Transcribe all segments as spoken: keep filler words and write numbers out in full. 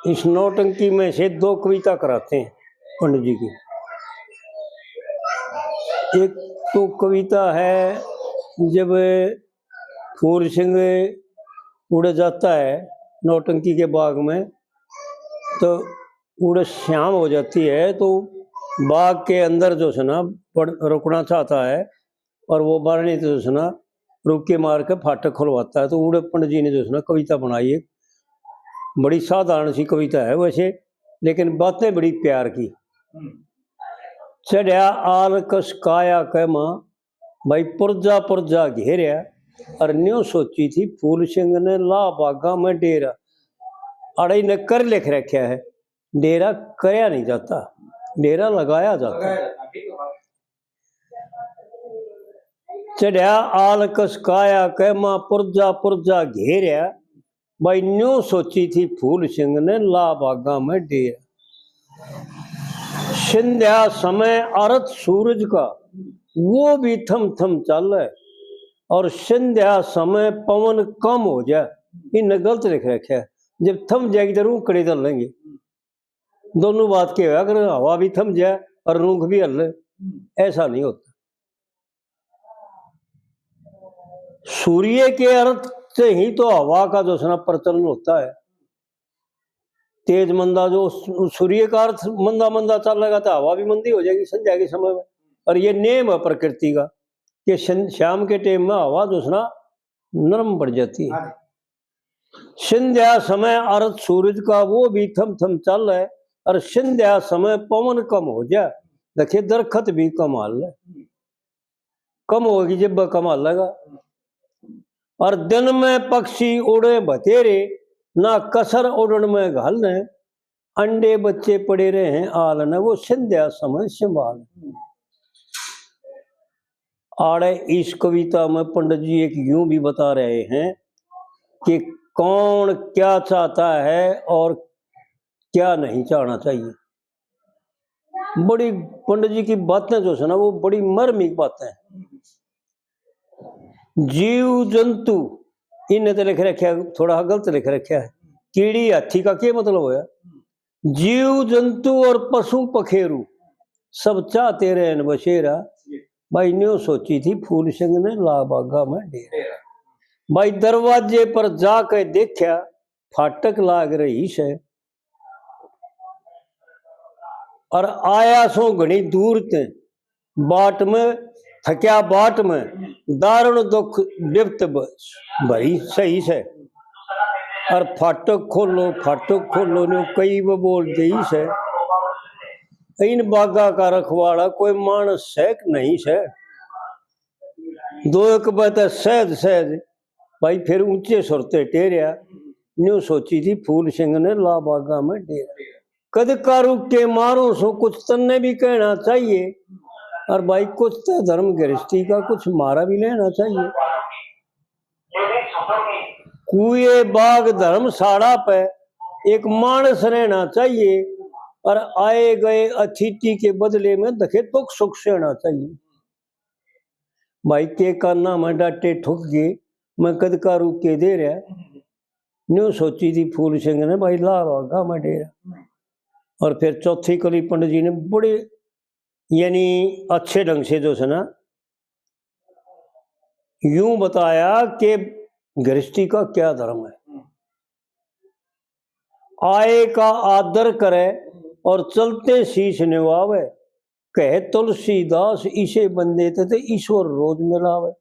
इस नौटंकी में से दो कविता कराते हैं पंडित जी की। एक तो कविता है, जब फूल सिंह उड़े जाता है नौटंकी के बाग में, तो उड़े शाम हो जाती है, तो बाग के अंदर जो है ना, पड़-, रुकना चाहता है, और वो बारणी तो जो है ना, रुके मार के फाटक खुलवाता है। तो उड़े पंडित जी ने जो है ना, कविता बनाई है, बड़ी साधारण सी कविता है वैसे, लेकिन बातें बड़ी प्यार की। हम्म। चढ़या आल कस काया कै माँ, भाई पुरजा पुरजा घेरया, और न्यू सोची थी फूल सिंह ने, ला बागा में डेरा। अड़े ने कर लिख रखा है, डेरा करया नहीं जाता, डेरा लगाया जाता है। चढ़या आल कस काया कै माँ पुरजा पुरजा घेरया, भाई न्यू सोची थी फूल सिंह ने, ला बागा में डेरा। संध्या समय अर्थ सूरज का, वो भी थम थम चाले, और संध्या समय पवन कम हो जाए, इन्हें गलत लिख रखा है। जब थम जाएगी तो रूख कड़े धर लेंगे। दोनों बात के होया, अगर हवा भी थम जाए और रूख भी हल, ऐसा नहीं होता। सूर्य के अर्थ से ही तो हवा का जो है ना प्रचलन होता है। तेज मंदा जो सू-, सूर्य का अर्थ मंदा मंदा चलेगा तो हवा भी मंदी हो जाएगी संध्या के समय में। और ये नेम है प्रकृति का कि शन-, शाम के टाइम में हवा जो है ना नरम पड़ जाती है। हाँ जी। संध्या समय अर्थ सूरज का वो भी थम थम चाले, और संध्या समय पवन कम हो जाए, देखे दरखत भी कम हाले। कम होगी जब कम हालेगा। और दिन में पक्षी उड़े बतेरे, ना कसर उड़न में घालने, अंडे बच्चे पड़े रहे हैं आल ने, वो संध्या समय संभाल। आड़े इस कविता में पंडित जी एक यूं भी बता रहे हैं कि कौन क्या चाहता है और क्या नहीं चाहना चाहिए। बड़ी पंडित जी की बातें जो है ना, वो बड़ी मर्मिक बातें हैं। जीव जंतु, इन्हें तो लिख रखा है, थोड़ा गलत लिख रखा है। कीड़ी हाथी का क्या मतलब होया? जीव जंतु और पशु पखेरु, सब चाहते रहे न बसेरा। भाई न्यू सोची थी फूल सिंह ने, ला बागा में डेरा। भाई दरवाजे पर जाके देखा, फाटक लाग रही से, और आया सो घणी दूर ते, बाट में थक्या बाट में, दारुण दुख विपत ब-, भरी सही से। और फाटक खोलो, फाटक खोलो, न्यू कई वो बोल गई से। इन बागा का रखवाला कोई मानस है कि नहीं से। दो एक बते सहज सहज भाई फिर ऊंचे सुर ते टेरया, न्यू सोची थी फूल सिंह ने, ला बागा में डेरा। कद का रुक के मारूं सो कुछ तन्ने भी कहना चाहिए, और भाई कुछ तो धर्म गृहस्थी का कुछ मारा भी लेना चाहिए। कुए बाग धर्मशाला पे एक मानस रहना चाहिए, और आए गए अतिथि के बदले में देखे दुख सुख सहना चाहिए। भाई के काना में डाटे ठुक गए, मैं कद का रुक के दे रहा। न्यू सोची थी फूल सिंह ने, भाई ला बागा में डेरा। और फिर चौथी कली पंडित जी ने बड़े, यानी अच्छे ढंग से जो है ना, यूं बताया कि गृहस्थी का क्या धर्म है। आए का आदर करे और चलते शीश निवावे, कहे तुलसीदास इसे बंदे ते, ते ईश्वर रोज मिलावे।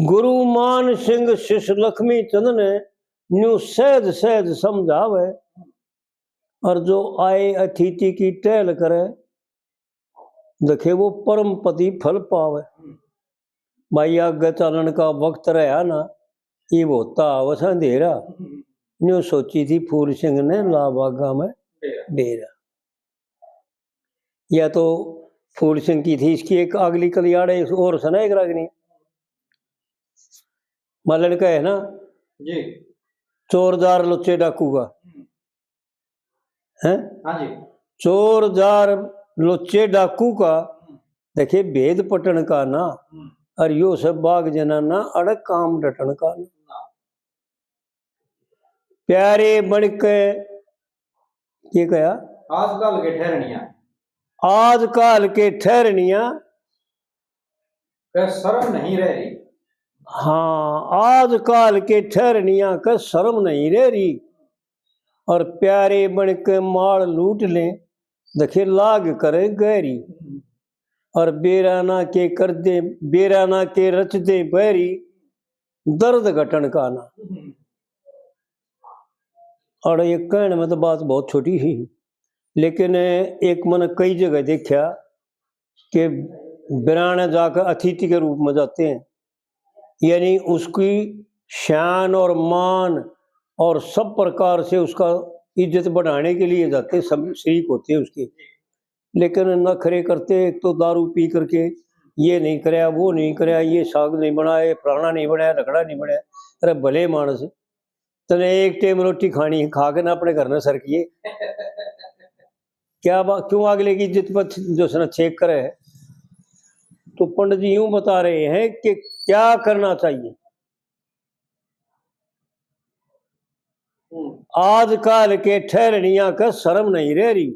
गुरु मान सिंह शिष्य लक्ष्मी चंद ने न्यू सहज सहज समझावे, और जो आए अतिथि की टहल करे, देखे वो परम पति फल पावे। भाई आगे चालन का वक्त रहा ना, इब होता आवस अंधेरा। न्यू सोची थी फूल सिंह ने, ला बागा में डेरा। या तो फूल सिंह की थी, इसकी एक अगली कली आड़े और सुना एक रागनी। मलन का है ना जी। चोरदार लुच्चे डाकू का। हम्म। हैं? हाँ जी। चोरदार लुच्चे डाकू का, हम्म। देखे भेद पटन का ना, हम्म। और यो सब बाग जनाना अड़क काम डटन का ना। हाँ। प्यारे बन के, के कहा? आजकल के ठहरनिया। आजकल के ठहरनिया। के शर्म नहीं रह रही। हाँ, आजकल के ठहरनिया के शर्म नहीं रह रही। और प्यारे बन के माल लूट ले, देखे लाग करे गहरी। और बेराना के कर दे, बेराना के रच दे बैरी, दर्द घटन का ना। और ये कहने में तो बात बहुत छोटी ही, लेकिन एक मन कई जगह देखा कि बिराने जाकर अतिथि के रूप में जाते हैं, यानी उसकी शान और मान और सब प्रकार से उसका इज्जत बढ़ाने के लिए जाते हैं, सब शरीक होते हैं उसके। लेकिन नखरे करते, एक तो दारू पी करके ये नहीं करया, वो नहीं करया, ये साग नहीं बनाया, ये फलाना नहीं बनाया, रगड़ा नहीं बनाया। अरे भले मानस, तने एक टाइम रोटी खानी है, खा के ना अपने घर में सरकिए। क्या बात, क्यों अगले की इज्जत पर छ-, जो है ना, छेक करे है? तो पंडित जी यूं बता रहे हैं कि क्या करना चाहिए। हम्म। आजकल के ठहरनिया का शर्म नहीं रह रही।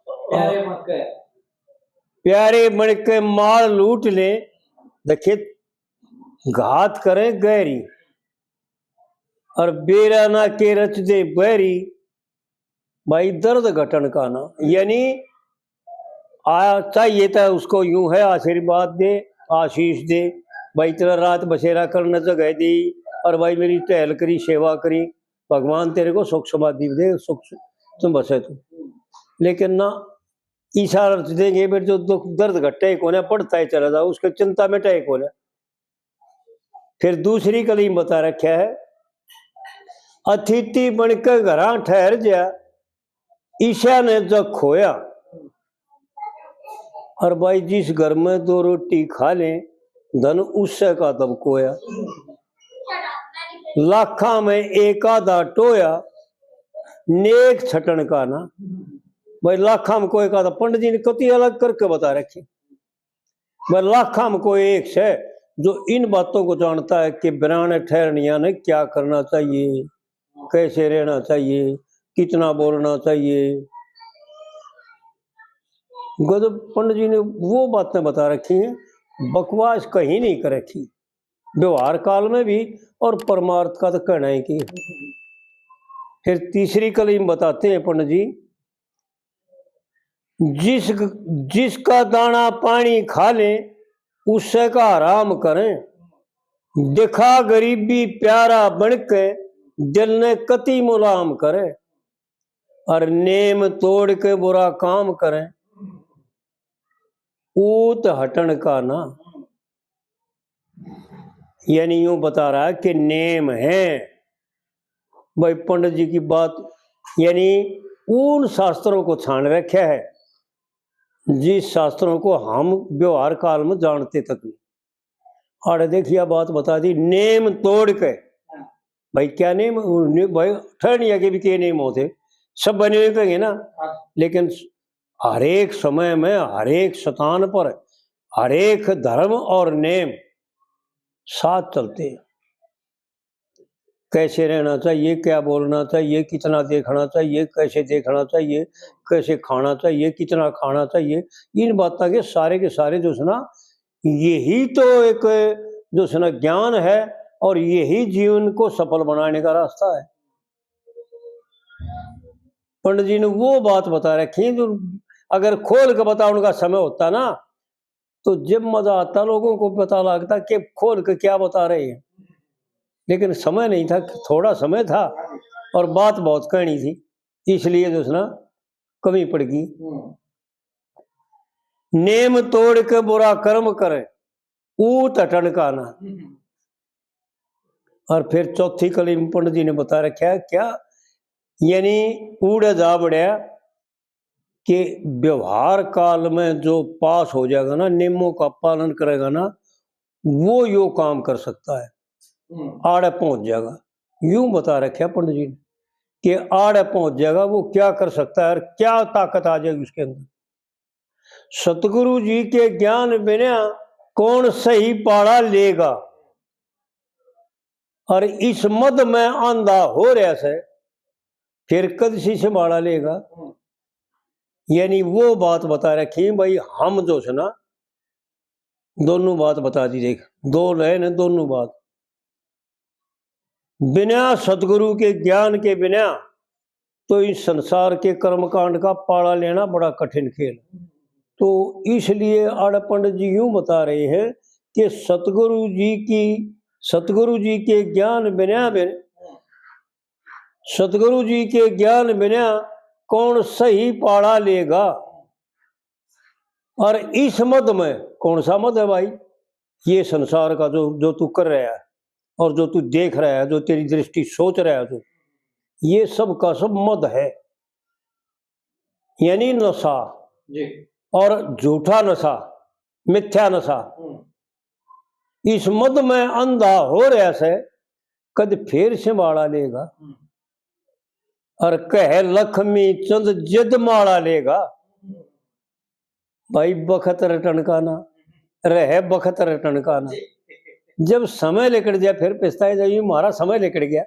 प्यारे बन के। प्यारे बन के माल लूट ले, देखे घात करे गहरी। और बेराना के रच दे बैरी, भाई दर्द घटन का ना। यानी आ, चाहिए तो उसको यूं है, आशीर्वाद दे, आशीष दे, भाई तेरा रात बसेरा करने जगह दी, और भाई मेरी टहल करी, सेवा करी, भगवान तेरे को सुख समाधि दे, सुख से तुम बसे तू। लेकिन ना, इशारा तो देंगे, फिर जो दुख दर्द घटे ही कोने, पड़ता ही चला जाओ, उसके चिंता मिटे ही कोने। फिर दूसरी कली में बता रखा है, अतिथि बन के घरां ठहर जा, ईशा ने जो खोया। और भाई, जिस घर में दो रोटी खा ले, धन उससे का तब कोया। लाखा में एक आधा टोया, नेक छटन का ना। भाई, लाखा में कोई का, तो पंडित जी ने कति अलग करके बता रखी। वह लाखा में कोई एक से जो इन बातों को जानता है कि बिराने ठहरनिया ने क्या करना चाहिए, कैसे रहना चाहिए, कितना बोलना चाहिए। गजब पंडित जी ने वो बातें बता रखी हैं, बकवास कहीं नहीं कर रखी, व्यवहार काल में भी और परमार्थ का तो कहना ही की। फिर तीसरी कली में बताते हैं पंडित जी, जिस, जिसका दाना पानी खा ले, उससे का आराम करें। दिखा गरीबी प्यारा बन के, दिल ने कति मुलाम करें। और नेम तोड़ के बुरा काम करें, ऊत हटन का ना। यानी यूं बता रहा है कि नेम है। भाई पंडित जी की बात, यानी उन शास्त्रों को छान रखा है, जिस शास्त्रों को हम व्यवहार काल में जानते तक नहीं। आड़े देखिए, बात बता दी, नेम तोड़ के। भाई क्या नेम, ने-, भाई ठहरनिया के भी के नेम होते, सब बने हुए कहेंगे ना। लेकिन हर एक समय में, हर एक स्थान पर, हर एक धर्म और नेम साथ चलते हैं। कैसे रहना चाहिए, क्या बोलना चाहिए, कितना देखना चाहिए, कैसे देखना चाहिए, कैसे खाना चाहिए, कितना खाना चाहिए, इन बातों के सारे के सारे जो है ना, यही तो एक जो है ना ज्ञान है और यही जीवन को सफल बनाने का रास्ता है। पंडित जी ने वो बात बता रखी है, जो अगर खोल के बताने का समय होता ना, तो जब मजा आता, लोगों को पता लगता कि खोल के क्या बता रहे हैं, लेकिन समय नहीं था, थोड़ा समय था और बात बहुत कहनी थी, इसलिए जो है ना कमी पड़ गई। हम्म। नेम तोड़ के बुरा कर्म करे, ऊत हटन का ना। हम्म। और फिर चौथी कली में पंडित जी ने बता रखा है क्या, यानी ऊड़े जा बढ़िया कि व्यवहार काल में जो पास हो जाएगा ना, नियमों का पालन करेगा ना, वो यो काम कर सकता है, हम्म। आड़े पहुंच जाएगा। यूं बता रखा पंडित जी ने कि आड़े पहुंच जाएगा, वो क्या कर सकता है और क्या ताकत आ जाएगी उसके अंदर। सतगुरु जी के ज्ञान बिना कौन सही पाला लेगा? और इस मद में आंधा हो रहा से, फिर कद सी संभाला लेगा? हम्म। यानी वो बात बता रखी भाई, हम जो से ना, दोनों बात बता दी। देख, दो लाइन है, दोनों बात। बिना सतगुरु के ज्ञान के बिना तो इस संसार के कर्मकांड का पाला लेना बड़ा कठिन खेल। तो इसलिए आड़े पंडित जी यूं बता रहे हैं कि सतगुरु जी की, सतगुरु जी के ज्ञान बिना, बिन सतगुरु जी के ज्ञान बिना कौन सही पाला लेगा? और इस मद में, कौन सा मद है भाई? ये संसार का जो, जो तू कर रहा है और जो तू देख रहा है, जो तेरी दृष्टि सोच रहा है तू, ये सब का सब मद है, यानी नशा। जी। और झूठा नशा, मिथ्या नशा। हम्म। इस मद में अंधा हो रहा से, कद फेर संभाला लेगा? हम्म। और कह लक्ष्मी चंद जद माला लेगा। हम्म। भाई, बखत रटन का ना रहे, बखत रटन का ना। जी। जब समय लिकड़ जाए, फिर पछताए जाए, "ये म्हारा समय लिकड़ गया।"